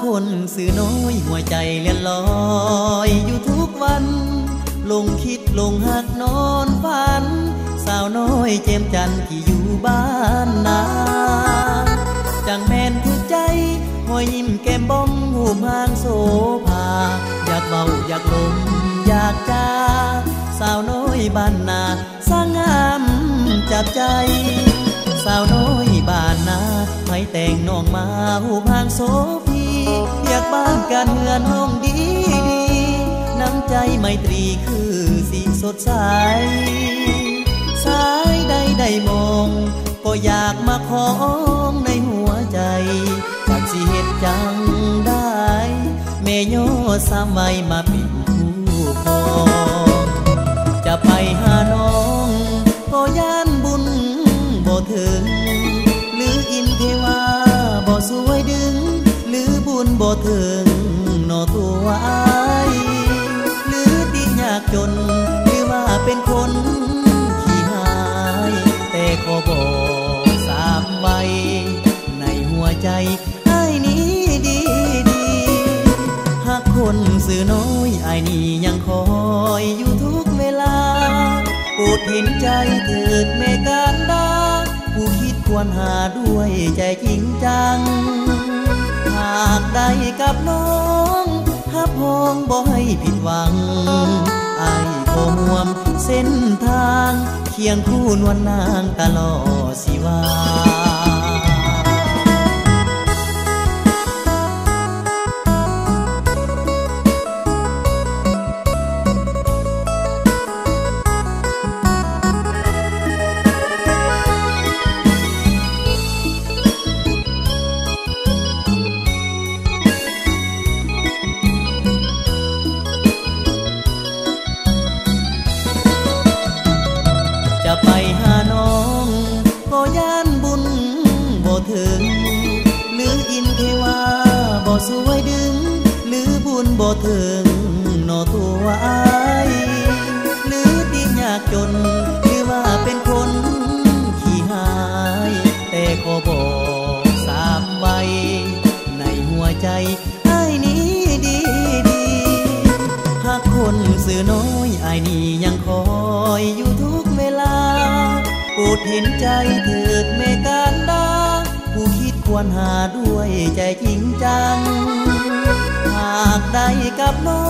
ຄົນຊື່ນ້ອຍ ຫົວໃຈເລື່ອນລອຍຢູ່ທຸກວັນ ຫຼົງຄິດຫຼົງຮັກນອນຝັນ ສາວນ້ອຍແຈ່ມຈັນທີ່ຢູ່ບ້ານນາ ຈັ່ງແມ່ນຖືກໃຈ ຮອຍຍິ້ມແກ້ມບ້ອງ ຮູບຮ່າງໂສພາ ຢາກເວົ້າຢາກລົມຢາກຈາ ສາວນ້ອຍບ້ານນາ ຊ່າງງາມຈັບໃຈ ສາວນ້ອຍບ້ານນາ ໃຜແຕ່ງນ້ອງມາ ຮູບຮ່າງໂສພີ ວຽກບ້ານການເຮືອນຫ້ອງດີໆ ນ້ຳໃຈໄມຕຣີຄືຊິສົດໃສ ສາຍໃດໄດ້ມອງ ກໍຢາກມາຄອງໃນຫົວໃຈ ຈັກຊິເຮັດຈັ່ງໃດ ແມ່ຍໍສາມໄວມາເປັນຄູ່ຄອງ ຈະໄປຫານ້ອງ ກໍຢ້ານບຸນບໍ່ເຖິງ ຫຼືອິນເທວາບໍ່ຊ່ວຍດຶງ ຫຼືບຸນບໍ່ເຖິງ ເນາະຕົວອ້າຍ ຫຼືຕິຍາກຈົນ ຫຼືວ່າເປັນຄົນຂີ້ຮ້າຍ ແຕ່ຂໍບອກສາມໄວ ໃນຫົວໃຈອ້າຍນີ້ດີໆ ຮັກຄົນຊື່ນ້ອຍ ອ້າຍນີ້ຍັງຄອຍຢູ່ທຸກເວລາ ໂປດເຫັນໃຈເຖີດແມ່ການດາ ຜູ້ຄິດຄວນຫາດ້ວຍໃຈຈິງຈັງ ຫາກໄດ້ກັບນ້ອງ ຮັບຮອງບໍ່ໃຫ້ຜິດຫວັງ ອ້າຍຂໍຮ່ວມເສັ້ນທາງ ຄຽງຄູ່ນວນນາງຕະຫຼອດຊີວາ. ຈະໄປຫານ້ອງ ກໍຢ້ານບຸນບໍ່ເຖິງ ຫຼືອິນເທວາບໍ່ຊ່ວຍດຶງ ຫຼືບຸນບໍ່ເຖິງ ເນາະຕົວອ້າຍ ຫຼືຕິຍາກຈົນ ຫຼືວ່າເປັນຄົນຂີ້ຮ້າຍ ແຕ່ຂໍບອກສາມໄວ ໃນຫົວໃຈ ອ້າຍນີ້ດີໆ ຮັກຄົນຊື່ນ້ອຍ ອ້າຍນີ້ຍັງຄອຍຢູ່ທຸກເວລາ ໂປດເຫັນໃຈເຖີດແມ່ການດາ ຜູ້ຄິດຄວນຫາດ້ວຍໃຈຈິງຈັງ ຫາກໄດ້ກັບນ້ອ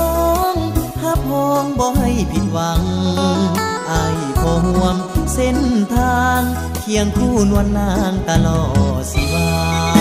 ງ ຮັບຮອງບໍ່ໃຫ້ຜິດຫວັງ ອ້າຍຂໍຮ່ວມເສັ້ນທາງ ຄຽງຄູ່ນວນນາງຕະຫຼອດຊີວາ.